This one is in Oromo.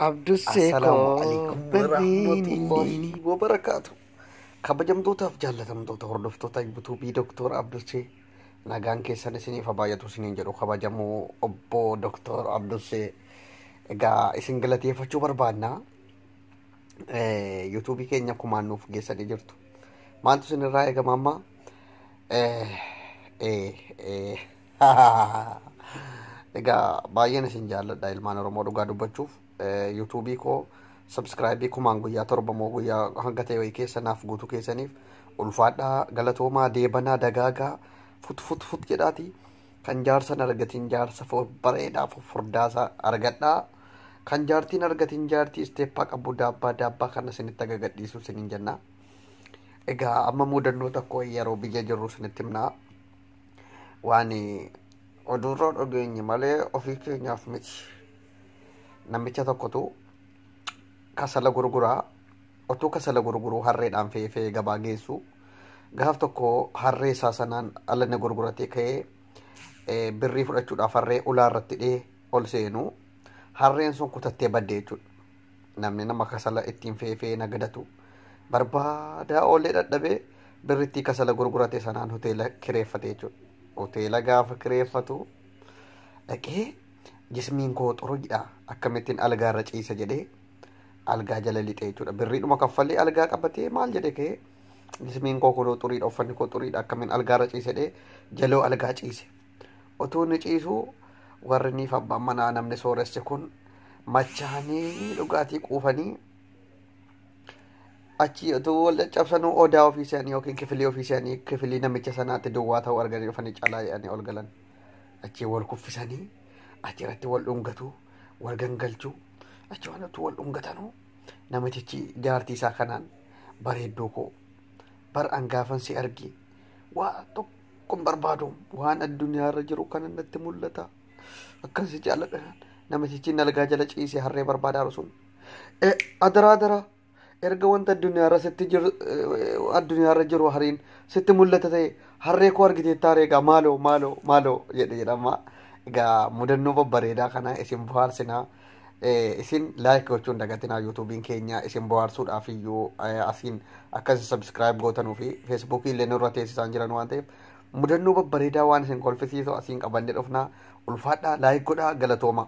Abdussee Assalaamu koo alaikum warahmatullahi wabarakaatu. Kabajamtootaaf jaallatamtoota hordoftoota yuutuubii Doktor Abdussee, nagaan keessan isiniif haa baay'atu isiniin jedhu kabajamoo obbo Doktor Abdussee. Egaa isin galateeffachuu barbaanna. Yuutuubii keenya kumaan nuuf geessanii jirtu. Maaltu isinirraa eegama amma? Egaa baay'een isin jaalladha ilmaan Oromoo, dhugaa dubbachuuf. Yuutuubii koo subscribe kumaan guyyaa 7 moo guyyaa hanga ta'e wayii keessa naaf guutuu keessaniif ulfaadhaa, galatoomaa, deebanaa, dagaagaa, fut fut fut jedhaati. Kan jaarsan argatiin jaarsa bareedaa furdaasaa argadhaa. Kan jaartiin argatiin jaartii isteeppaa qabu daabbaa daabbaa kana isinitti agagadhiisu isiniin jenna. Egaa amma mudannoo tokko yeroo biyya jirru isinitti himnaa. Waan oduurraa dhageenye malee ofii keenyaaf miti. Namicha tokkotu kasala gurguraa, otuu kasala gurguruu harreedhaan fe'ee fe'ee gabaa geessu, gaaf tokko harree isaa sanaan ala inni gurguratee ka'ee birrii fudhachuudhaaf harree ulaa irratti hidhee ol seenu, harreen sun kutattee badde jechuudha. Namni nama kasala ittiin fe'ee fe'ee nagadatu barbaadaa oollee dadhabee birrittii kasala gurgurate sanaan hoteela kireeffate jechuudha. Hoteela gaafa kireeffatu dhaqee jismiin koo xuruyidha, akkamittiin algaa irra ciisa jedhee algaa jala lixee jechuudha. Birriidhuma kaffalee algaa qabatee maal jedhee ka'ee, jismiin koo kunoo xuriidha, uffanni koo xuriidha, akkamiin algaa irra ciisa jedhee jaloo algaa ciise. Otuu inni ciisu warri niif abbaan manaa namni sooressi kun machaanii dhugaatii quufanii achi utuu wal caccabsanuu odaa ofii isaanii yookiin kifilii ofii isaanii kifilii namicha sanaatti duwwaa ta'uu arganii dhufanii calaa jedhanii ol galan. Achi wal kuffisanii achirratti wal dhungatu, wal gangalchuu, achi waan utuu wal dhungatanuu namichichi jaartii isaa kanaan, "Bareedduu koo, bar an gaafan si arge waa tokko hin barbaadu, waan addunyaarra jiru kana natti mul'ata, akkan si jaalladha." Namtichi algaa jala ciisee harree barbaadaa sun, "Adaraa, adaraa, erga wanta addunyaarra sitti jiru, addunyaarra jiru hariin sitti mul'ata ta'e, harree koo argiteettaa egaa, maaloo, maaloo, maaloo," jedhe jedhama. Egaa mudannoo babbareedaa kana isin bohaarsinaa. Isin like gochuun dagatinaa. Yuutuubiin keenya isin bohaarsuudhaaf iyyuu asiin akkas subscribe gootanuu fi feesbuukii illee nurra teessisaan jiran waan ta'eef, mudannoo babbareedaa waan isin kolfisiisu asiin qabannee dhufnaa. Ulfaadhaa, like godhaa, galatooma.